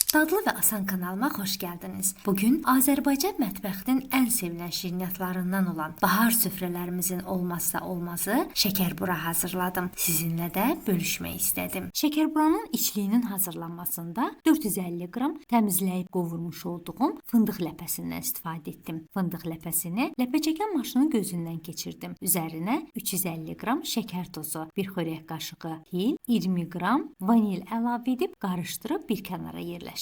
Dadlı və Asan kanalıma xoş gəldiniz. Bugün Azərbaycan mətbəxinin ən sevilən şirniyyatlarından olan bahar süfrələrimizin olmazsa olmazı şəkərbura hazırladım. Sizinlə də bölüşmək istədim. Şəkərburanın içliyinin hazırlanmasında 450 qram təmizləyib qovurmuş olduğum fındıq ləpəsindən istifadə etdim. Fındıq ləpəsini ləpəçəkən maşının gözündən keçirdim. Üzərinə 350 qram şəkər tozu, 1 xörək qaşığı hil, 20 qram vanil əlavə edib qarışdırıb bir kənara yerləşdirdim.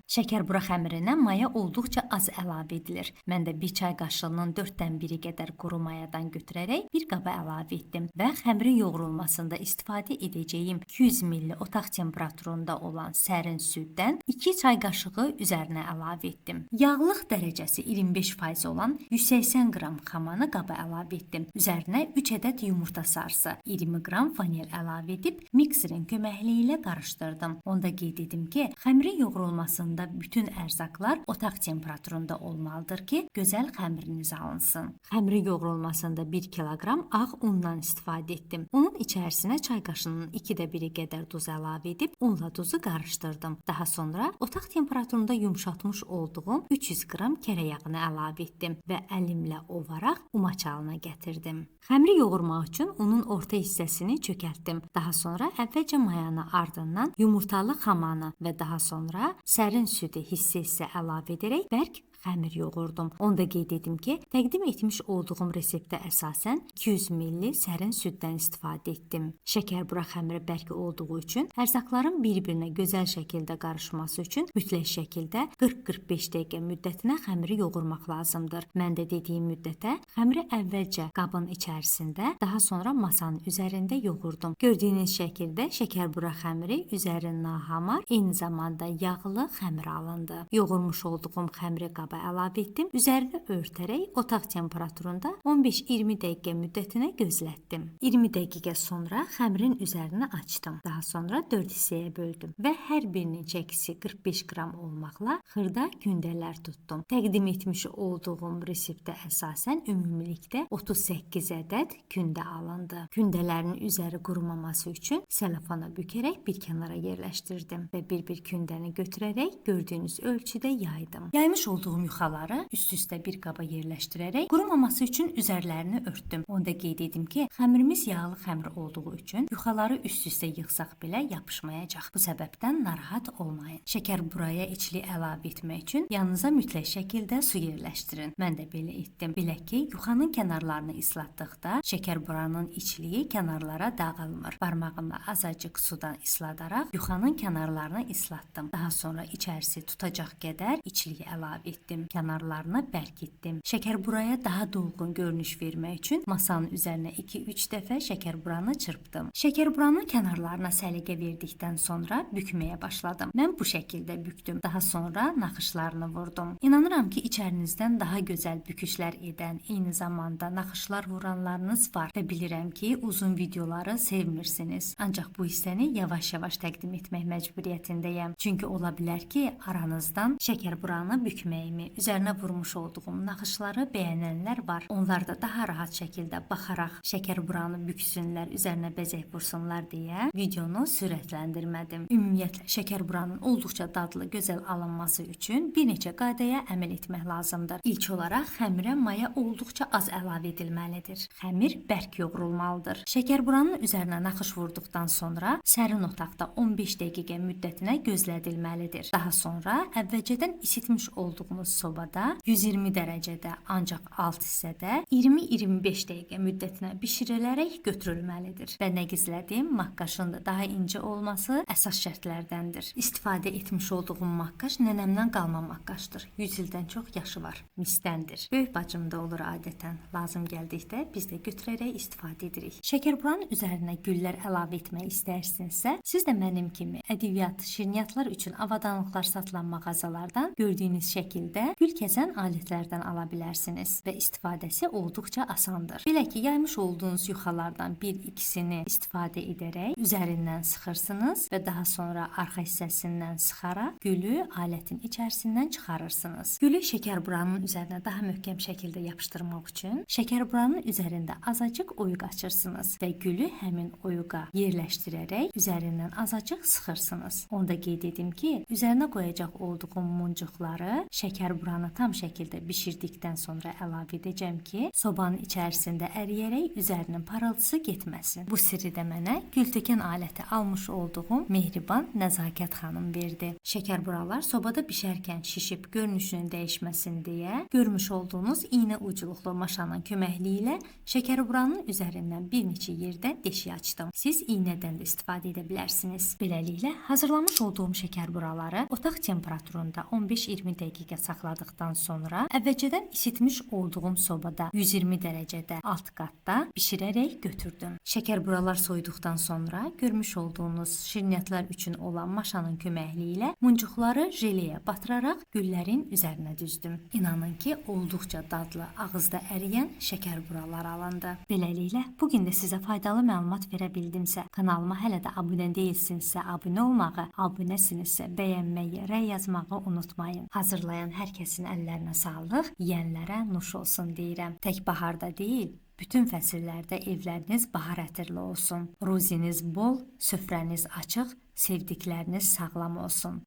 Şəkərbura xəmirinə maya olduqca az əlavə edilir. Mən də bir çay qaşığının 4-dən 1-i qədər quru mayadan götürərək bir qaba əlavə etdim və xəmirin yoğrulmasında istifadə edəcəyim 200 ml otaq temperaturunda olan sərin süddən 2 çay qaşığı üzərinə əlavə etdim. Yağlıq dərəcəsi 25% olan 180 qram xamanı qaba əlavə etdim. Üzərinə 3 ədəd yumurta sarısı, 20 qram vanil əlavə edib mikserin köməkliyi ilə qarışdırdım. Onda qeyd edim ki, xəmirin yoğrulmasında bütün ərzaqlar otaq temperaturunda olmalıdır ki, gözəl xəmiriniz alınsın. Xəmirin yoğrulmasında 1 kiloqram ağ undan istifadə etdim. Unun içərisinə çay qaşığının 2-də 1-i qədər duz əlavə edib unla duzu qarışdırdım. Daha sonra otaq temperaturunda yumşaltmış olduğum 300 qram kərə yağını əlavə etdim və əlimlə ovaraq umaç halına gətirdim. Xəmiri yoğurmaq üçün unun orta hissəsini çökəltdim. Daha sonra əvvəlcə mayanı, ardından yumurtalı xamanı və daha sonra sərin südü hissə-hissə əlavə edərək bərk xəmir yoğurdum. Onda qeyd edim ki, təqdim etmiş olduğum reseptə əsasən 200 ml sərin süddən istifadə etdim. Şəkərbura xəmiri bərk olduğu üçün ərzaqların bir-birinə gözəl şəkildə qarışması üçün mütləq şəkildə 40-45 dəqiqə müddətinə xəmiri yoğurmaq lazımdır. Mən də dediyim müddətə xəmiri əvvəlcə qabın içərisində, daha sonra masanın üzərində yoğurdum. Gördüyünüz şəkildə şəkərbura xəmiri üzəri nahamar, eyni zamanda yağlı xəmir alındı. Yoğurmuş olduğum xəmiri qaba əlavə etdim. Üzərini örtərək otaq temperaturunda 15-20 dəqiqə müddətinə gözlətdim. 20 dəqiqə sonra xəmirin üzərini açdım. Daha sonra 4 hissəyə böldüm və hər birinin çəkisi 45 qram olmaqla xırda kündələr tutdum. Təqdim etmiş olduğum reseptə əsasən ümumilikdə 38 ədəd kündə alındı. Kündələrin üzəri qurumaması üçün selofana bükərək bir kənara yerləşdirdim və bir-bir kündəni götürərək gördüyünüz ölçüdə yaydım. Yaymış olduğum yuxaları üst-üstə bir qaba yerləşdirərək qurumaması üçün üzərlərini örtdüm. Onda qeyd edim ki, xəmirimiz yağlı xəmir olduğu üçün yuxaları üst-üstə yığsaq belə yapışmayacaq. Bu səbəbdən narahat olmayın. Şəkərburaya içlik əlavə etmək üçün yanınıza mütləq şəkildə su yerləşdirin. Mən də belə etdim. Belə ki, yuxanın kənarlarını islatdıqda şəkərburanın içliyi kənarlara dağılmır. Barmağımla azacıq sudan isladaraq yuxanın kənarlarını islatdım. Daha sonra içərisi tutacaq qədər içliyi əlavə etdim. Kənarlarını bərkitdim. Şəkərburaya daha dolğun görünüş vermək üçün masanın üzərinə 2-3 dəfə şəkərburanı çırpdım. Şəkərburanın kənarlarına səliqə verdikdən sonra bükməyə başladım. Mən bu şəkildə bükdüm. Daha sonra naxışlarını vurdum. İnanıram ki, içərinizdən daha gözəl büküşlər edən, eyni zamanda naxışlar vuranlarınız var və bilirəm ki, uzun videoları sevmirsiniz. Ancaq bu hissəni yavaş-yavaş təqdim etmək məcburiyyətindəyəm. Çünki ola bilər ki, aranızdan şəkərburanı bükməyimi, üzərinə vurmuş olduğum naxışları bəyənənlər var. Onlar da daha rahat şəkildə baxaraq şəkərburanı büksünlər, üzərinə bəzək vursunlar deyə videonu sürətləndirmədim. Ümumiyyətlə, şəkərburanın olduqca dadlı, gözəl alınması üçün bir neçə qaydaya əməl etmək lazımdır. İlk olaraq xəmirə maya olduqca az əlavə edilməlidir. Xəmir bərk yoğrulmalıdır. Şəkərburanın üzərinə naxış vurduqdan sonra sərin otaqda 15 dəqiqə müddətinə gözlədilməlidir. Daha sonra əvvəlcədən isitmiş olduğumuz sobada 120 dərəcədə, ancaq alt hissədə 20-25 dəqiqə müddətinə bişirilərək götürülməlidir. Və nə gizlədim, maqqaşın da daha incə olması əsas şərtlərdəndir. İstifadə etmiş olduğum maqqaş nənəmdən qalma maqqaşdır. 100 ildən çox yaşı var. Misdəndir. Böyük bacımda olur adətən. Lazım gəldikdə biz də götürərək istifadə edirik. Şəkərburanın üzərinə güllər əlavə etmək istərsinizsə, siz də mənim kimi ədəbiyyat, şirniyyatlar üçün avadanlıqlar satılan mağazalardan gördüyünüz şəkildə də gül kəsən alətlərdən ala bilərsiniz və istifadəsi olduqca asandır. Belə ki, yaymış olduğunuz yuxalardan bir-ikisini istifadə edərək üzərindən sıxırsınız və daha sonra arxa hissəsindən sıxaraq gülü alətin içərisindən çıxarırsınız. Gülü şəkərburanın üzərinə daha möhkəm şəkildə yapışdırmaq üçün şəkərburanın üzərində azacıq oyuq açırsınız və gülü həmin oyuğa yerləşdirərək üzərindən azacıq sıxırsınız. Onu da qeyd edim ki, üzərinə qoyacaq olduğum muncuqları şəkərburanı tam şəkildə bişirdikdən sonra əlavə edəcəm ki, sobanın içərisində əriyərək üzərinin parıltısı getməsin. Bu sirri də mənə gültökən aləti almış olduğum Mehriban Nəzakət xanım verdi. Şəkərburalar sobada bişərkən şişib görünüşünün dəyişməsin deyə görmüş olduğunuz iynə ucluqlu maşanın köməkliyi ilə şəkərburanın üzərindən bir neçə yerdə deşik açdım. Siz iynədən də istifadə edə bilərsiniz. Beləliklə hazırlamış olduğum şəkərburaları otaq temperaturunda 15-20 dəqiqə saxladıqdan sonra əvvəlcədən isitmiş olduğum sobada 120 dərəcədə alt qatda bişirərək götürdüm. Şəkərburalar soyuduqdan sonra görmüş olduğunuz şirniyyatlar üçün olan maşanın köməkliyi ilə muncuqları jeleyə batıraraq güllərin üzərinə düzdüm. İnanın ki, olduqca dadlı, ağızda əriyən şəkərburalar alındı. Beləliklə, bu gün də sizə faydalı məlumat verə bildimsə, kanalıma hələ də abunə deyilsinizsə abunə olmağı, abunəsinizsə bəyənməyi, rəy yazmağı unutmayın. Hazırlayan hər kəsin əllərinə sağlıq, yeyənlərə nuş olsun deyirəm. Tək baharda deyil, bütün fəsillərdə evləriniz bahar ətirli olsun. Ruziniz bol, süfrəniz açıq, sevdikləriniz sağlam olsun.